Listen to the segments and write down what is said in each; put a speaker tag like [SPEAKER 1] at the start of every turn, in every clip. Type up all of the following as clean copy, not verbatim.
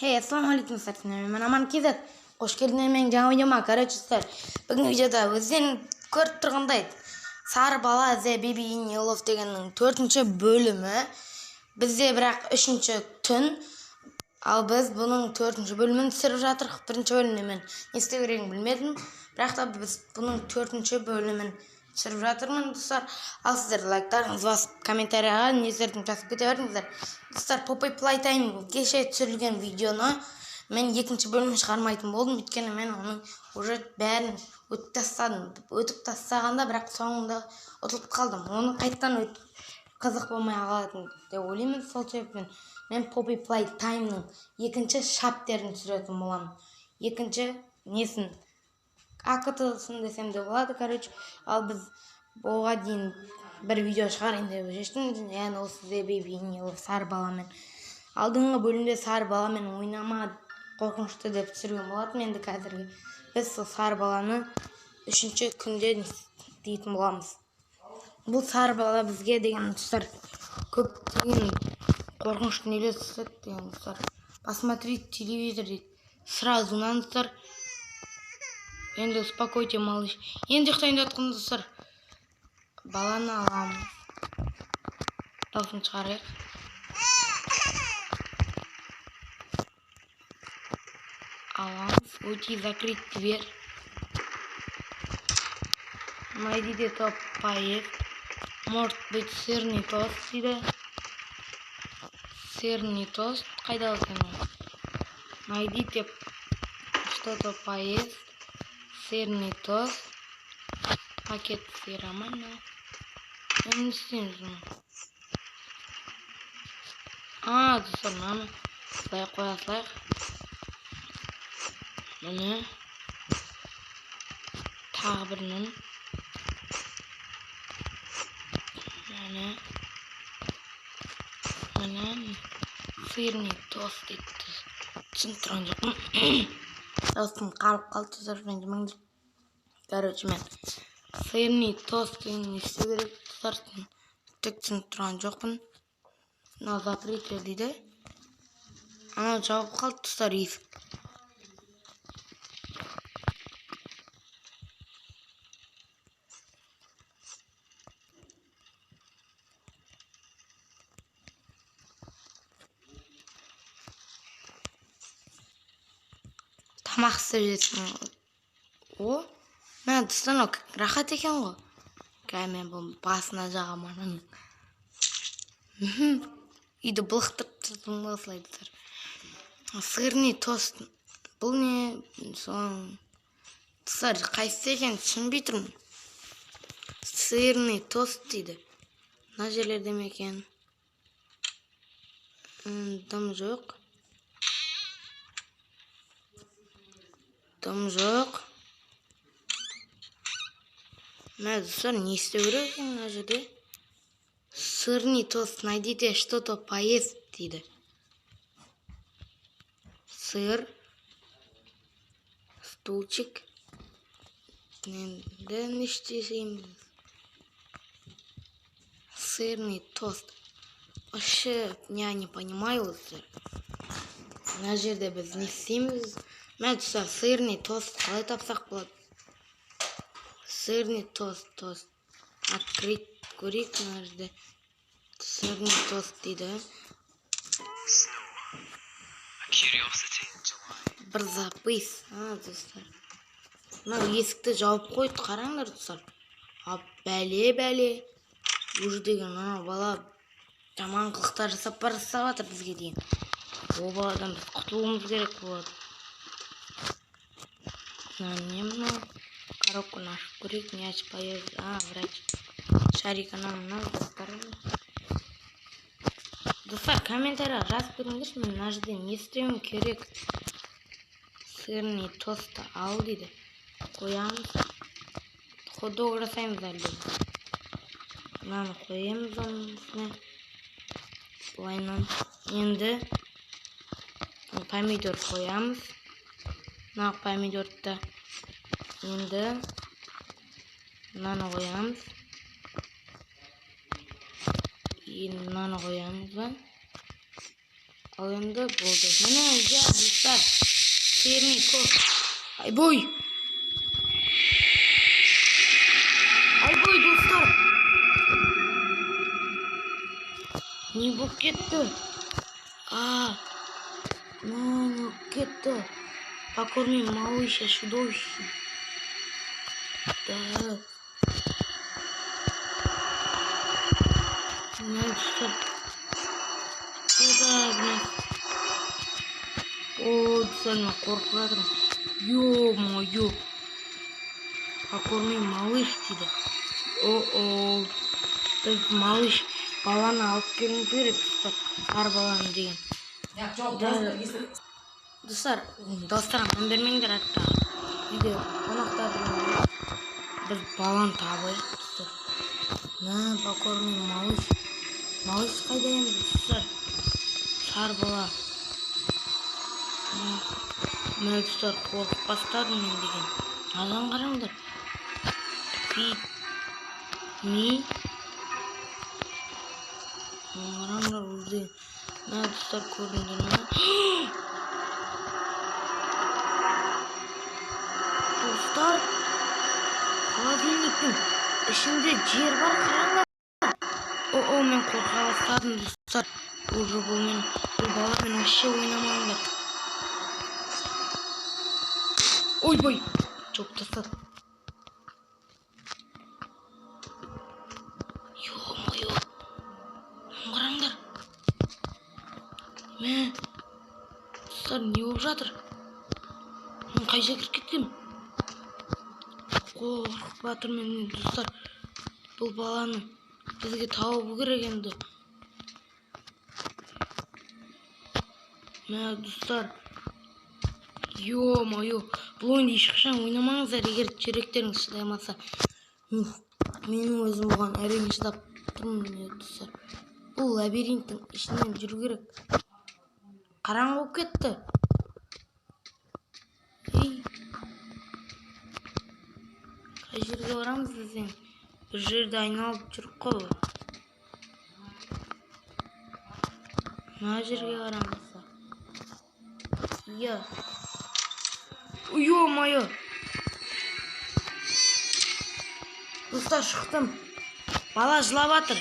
[SPEAKER 1] Hey, ассалаумағалейкум, достар. Мен Аман KZ. Қош келдіңдер менің жаңа видеома. Короче, достар, бүгінгі видеода өздерің көріп тұрғандай Сары бала The Baby in Yellow дегеннің 4-ші бөлімі. Бізде бірақ 3-ші түн. Ал біз бұның 4-ші бөлімін түсіріп жатырмық. Бірінші бөлімде мен не істеу керегін білмедім. Бірақ та біз бұның 4-ші бөлімін түсіріп жатырмын, достар. Ал сіздер лайктарыңызды басып, комментарияға нелерін жазып кете беріңіздер. Достар, Poppy Playtime кеше түсірілген видеоны мен екінші бөлімін шығармайтын болдым, өйткені мен оның уже бәрін өтіп тастадым. Өтіп тастағанда, бірақ соңында ұтылып қалдым. Оны қайтадан өтіп қызық болмай қалатын деп ойлаймын. Сол себептен мен Poppy Playtime'ның екінші шаптерін түсіретін боламын. Екінші несін, АКТ-сын десем де болады, короче. Ал біз оға дейін бір видео шығарайын деп шештім. Яғни осы The Baby in Yellow сары баламен. Алдыңғы бөлімде сары баламен ойнама қорқынышты деп түсірген болатын. Енді қазіргі біз сол сары баланы 3-ші күнде дейтін боламыз. Бұл сары бала бізге деген, достар, көптеген қорқынышты нелер түсіреді деген, достар. Посмотреть телевизор дейді. Сразу мынаны, достар. Енді успокойте малыш. Енді ұйықтайын деп жатқан, достар. Баланы аламыз. Дауысын шығарайық. Аламыз. Уйти, закрыть дверь. Найдите топ поезд. Может быть, сырный тост дейді. Сырный тост. Қайда екен ол? Найдите что-то поесть. Сырный тост. Пакет сыра ма? Не істейміз бұны? А, достар, мынаны былай қоя салайық. Міне. Тағы бірінің. Міне. Міне. Сырный тост дейді. Түсініп тұрған жоқпын. Дауысым қалып қалды, достар, ренжімеңдер. Короче, мен сырный тост деген не істеу керек, достар, түк түсініп тұрған жоқпын. Мынау закрытие дейді. Анау жауып қалды, достар, есік. Тамақ істеп жесін. О, мә, достар, мынау рахат екен ғой. Қазір мен бұның басына жағамын ананың. Үйді былықтырып тұрдым ғой осылай, достар. Сырный тост. Бұл не? Соң, достар, қайсысы екенін түсінбей тұрмын. Сырный тост дейді. Мына жерлерде ме екен? Дым жоқ. Дым жоқ. Мә, достар, не істеу керек екен мына жерде? Сырный тост, найдите что-то поесть дейді. Сыр. Стульчик. Енді не істейміз? Сырный тост. Вообще, я не понимаю, достар. Мына жерде біз не істейміз? Мә, достар, сырный тост қалай тапсақ болады? Сырный тост, тост. Открыть көрейік мына жерде. Сырный тост дейді. Бір запись. А, достар. Мынау есікті жауып қойды, қараңдар, достар. А, бәле, бәле. Уже деген мынау бала жаман қылықтар жасап бара жатыр бізге дейін. Ол баладан біз құтылуымыз керек болады. Мына не мынау? Коробканы ашып көрейік, не ашып поезд. А, врач. Шарик анау мынау, достар. Достар, комментарияға жазып кетіңдерші, мен мына жерде не істеуім керек? Сырный тостты ал дейді. Қоямыз. Хот-дог жасаймыз әлде. Мынаны қоямыз оның үстіне. Былайынан. Енді помидор қоямыз. Мына помидорды енді мынаны қоямыз. Енді мынаны қоямыз ба? Ал енді болды. Міне, иә, достар. Термей кофе. Айбой! Айбой, достар! Не болып кетті? А, не болып кетті? Покорми малыша чудовище. Да. Мына, достар. Да, мына. О, достар, мен қорқып жатырмын. Ё-моё. Покорми малыш дейді. О-о. Біз малыш баланы алып келуіміз керек, достар. Сары баланы деген. Да. Достар, достарға мән бермеңдер атта. Үйде қонақтар. Біз баланы табайық, достар. Мә, покорми малыш. Малыш қайда енді, достар? Сары бала. Мә, достар, қорқып бастадым мен деген. Азан қараңдар. Фи. Ми. Қараңдар, уже. Мә, достар, көрдіңдер ме? Достар, холодильниктің ішінде жер бар, қараңдар. О, мен қорқа бастадым, достар. Уже бұл мен, бұл баламен вообще ойнамаңдар. Ойбай, жауып тастады. Ё-моё, қараңдар. Мә, достар, не болып жатыр? Мен қай жерге кіріп кеткенмін? Қорқып жатырмын мен, достар. Бұл баланы бізге табу керек енді. Мә, достар. Ё-моё, бұл ойынды ешқашан ойнамаңыздар, егер жүректеріңіз шыдамаса. Менің өзім бұған әрең шыдап тұрмын, міне, достар. Бұл лабиринттің ішінен жүру керек. Қараңғы болып кетті. Ей. Қай жерге барамыз біз енді? Бір жерде айналып жүрік қой. Мына жерге барамыз. Иә. Ё-моё. Достар, шықтым. Бала жылап жатыр.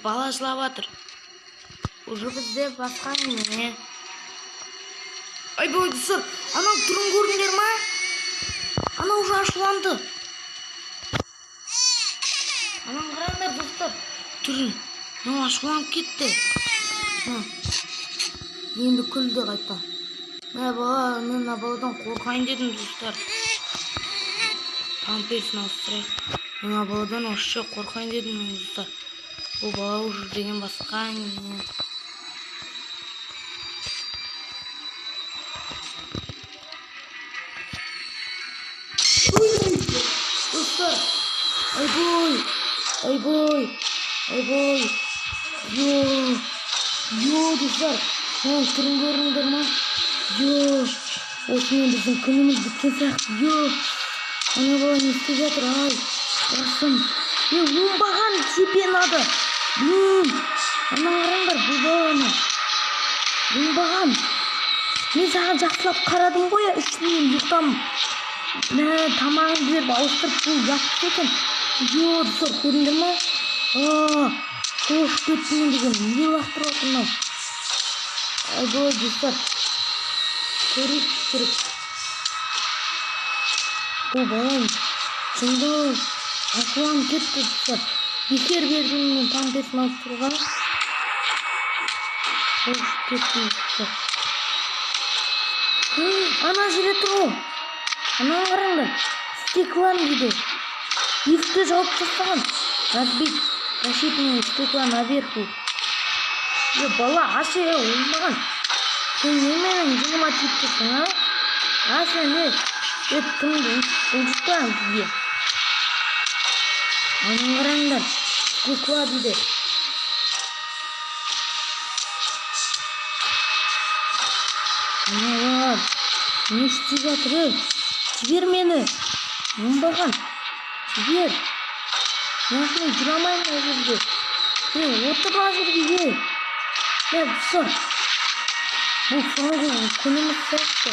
[SPEAKER 1] Бала жылап жатыр. Уже бізде басқа не? Айбой, достар, анау түрін көрдіңдер ма? Анау уже ашуланды. Ананы қараңдар, достар. Түрін. Мынау ашуланып кетті. Мына. Енді күлді қайта. Мә, бала, мен мына баладан қорқайын дедім, достар. Памперсін ауыстырайық. Мына баладан вообще қорқайын дедім мен, достар. Бұл бала уже деген басқа не. Достар, айбой, айбой, айбой. Йо, йо, достар, мынаның түрін көрдіңдер ма? Йо, осымен біздің күніміз біткен сияқты. Йо, ана бала не істеп жатыр? Ай, басым. Е, оңбаған, тебе надо. Блин, ана қараңдар, бұл баланы. Оңбаған. Мен саған жақсылап қарадым ғой, үстінен ұйықтам. Мә, тамағыңды беріп ауыстырып, бұл ұятсыз екен. Йо, достар, көрдіңдер ма? А, шошып кеттім мен деген. Не лақтырып жатыр мынау? Айбой, достар. Көрейік жүріп. Бұл бала жынды, ашуланып кетті, достар. Бекер бердім мен памперсін ауыстыруға. Шошып кеттім, достар. Ана жерде тұр ғой. Ананы қараңдар. Стеклан дейді. Лифтті жауып тастаған. Разбить защитное стекла наверху. Е, бала, аш, е, оңбаған. Сен не менің жыныма тиіп тұрсың, а? А, сен не? Е, тымды ұлжытпаймын сізге. Ананы қараңдар. Стекла дейді. Аналар, не істеп жатыр, ей? Жібер мені. Оңбаған. Жібер. Мен осымен жүре алмаймын мына жерде. Ей, отыр мына жерге, ей. Мә, достар, бұл соңғы күніміз сияқты.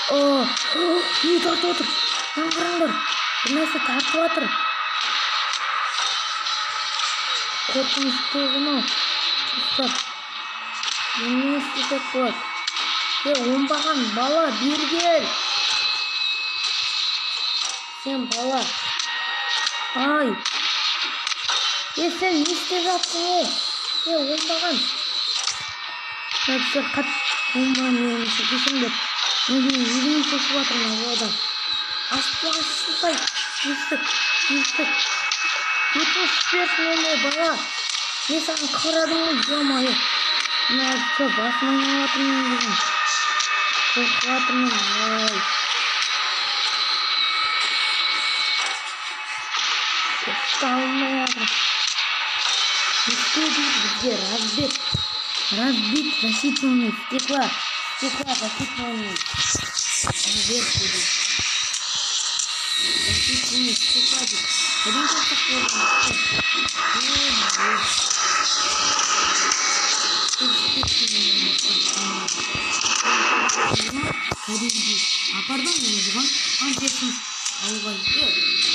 [SPEAKER 1] Не тартып отыр? Мына қараңдар, бір нәрсе тартып жатыр. Қорқынышты мынау. Достар, енді не істесек болады? Е, оңбаған бала, бері кел. Сен бала. Ай. Е, сен не істеп жатсың, е? Е, оңбаған. Мына достар, қатты оңбаған мені кешіріңдер. Мен өзім шошып жатырмын мына баладан. Ашып, есік, есік. Өтініш жіберші мені, бала. Мен саған қарадым ғой, ё-моё. Мына достар, басым айналып жатыр менің бүгін. Қорқып жатырмын, ай. Ұста алмай жатырмын. Не істеу дейді бізге? Разбить. Разбить защитный стекла. Стекла защитный. Наверх дейді. Защитный стекла дейді. Қайдан тапсақ болады? Ё-моё. Кәдімгідей апардым мен бұған памперсін алуға. Е,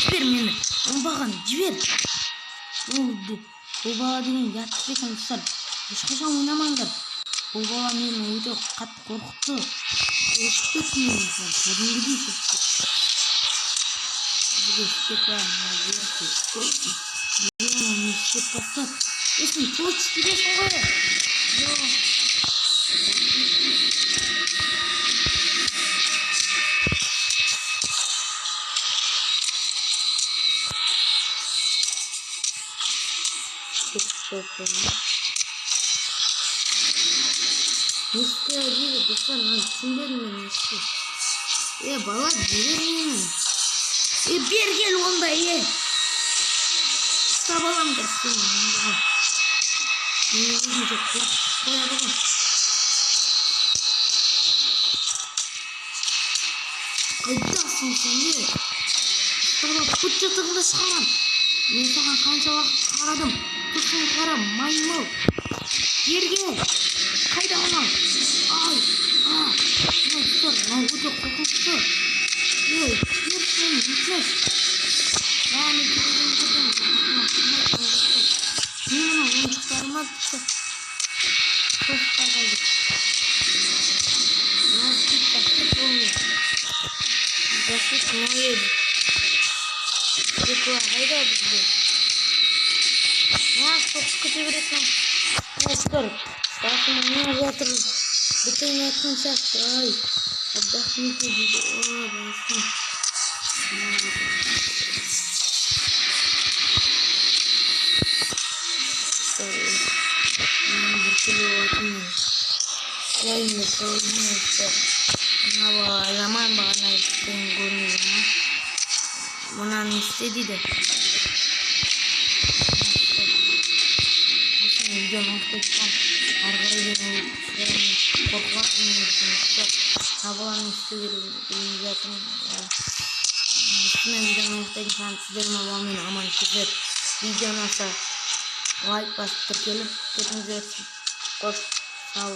[SPEAKER 1] жібер мені, оңбаған, жібер. Бұл бала деген ұятсыз екен, достар. Ешқашан ойнамаңдар. Бұл бала мені өте қатты қорқытты. Шошып кеттім мен, достар, кәдімгідей шошып кеттім. Бізге стекла наверху. Е, не істеп тастады? Е, сен точно бересің ғой. Е. Не істе дейді, достар, мынаны түсінбедім мен, не істе. Е, бала, жібер мені. Е, бері кел онда, е. Ұстап аламын қазір сені, оңбаған. Мені өзінше қорқытып қояды ғой. Қайдасың сен, е? Ұстап алып, быт шытығыңды шығарам. Мен саған қанша уақыт қарадым. Тұрсын қара, маймыл. Бері кел. Қайда мынау? Ай, а, мынау, достар, мынау өте қорқынышты. Ей, бер сен, өтініш. Мә, мен терезені кетемін. Не мынау ойыншықтарыма, достар? Шошқа қалды. Разбить защитный. Защитное стекло қайда бізде? А, соғып кете береді мынау. Достар, басым айналып жатыр. Бітейін айтқан сияқты. Ай, отдохните дейді. О, басым. Мен біртүрлі болатынмын. Құлайын деп қалдым, достар. Мына бала жаман, бағана айтқан көрінді жаман. Мынаны не істе дейді. Осыны видеоны аяқтай тұрамын. Ары қарай мен қорқып жатырмын мен, достар. Мына баланы не істеу керек білмей жатырмын. Осымен видеоны аяқтайтын шығармын. Сіздер баламен аман кетіп, видео ұнаса лайк басып, тіркеліп кетіңіздер. Қош, сау.